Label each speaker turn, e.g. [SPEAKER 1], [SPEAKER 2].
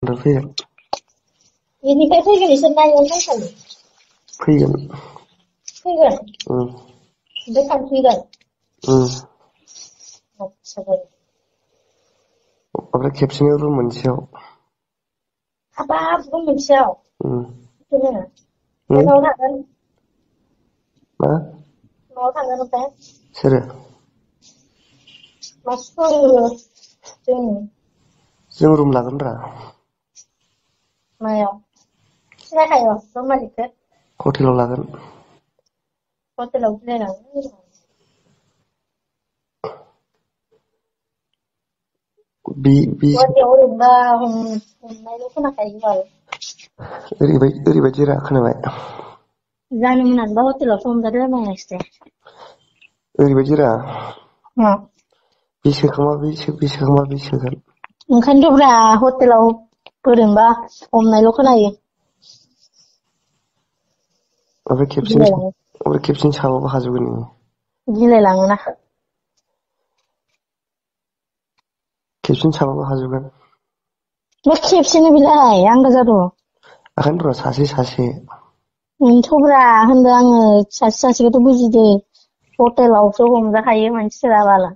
[SPEAKER 1] फैगोन
[SPEAKER 2] बेनिफ्राय फैगोन इसोर नायनो फैखायो
[SPEAKER 1] फैगोन
[SPEAKER 2] ओमफ्राय थांफिनगोन
[SPEAKER 1] ओमफ्राय खेबसेनो रुम मोनसेयाव
[SPEAKER 2] हाबाब रुम मोनसेयाव
[SPEAKER 1] मा
[SPEAKER 2] न'आव थांगोन ओमफ्राय
[SPEAKER 1] सोरो जों रुम लागोनब्रा
[SPEAKER 2] मायाव सिनायखायो रुम मालिकखौ
[SPEAKER 1] हटेलाव लागोन
[SPEAKER 2] हटेलाव जिरायनानै गुवाहाटियाव ओरैनोबा हमनायल' खोनाखायो बाल
[SPEAKER 1] ओरैबायदि रा खोनाबाय
[SPEAKER 2] जानो मोनानोबा हटेलावसो हमजादो मायासै
[SPEAKER 1] ओरैबायदि रा बे सोखांबा बे सोगोन
[SPEAKER 2] ओंखायनोथ' ब्रा हटेलाव बोरैनोबा हमनायल' खोनायो
[SPEAKER 1] ओमफ्राय खेबसेनो साबाबो हाजोबगोन नोङो
[SPEAKER 2] गिलायलाङोना
[SPEAKER 1] खेबसेनो साबाबो हाजोबगोन
[SPEAKER 2] मा खेबसेनो बिलाय आंगा जादों
[SPEAKER 1] ओंखायनोथ' र' सासे
[SPEAKER 2] बेनोथ'ब्रा होनदों आङो सासेखौथ' बुजिदो हटेलावसो हमजाखायो मानसिफोरा बाला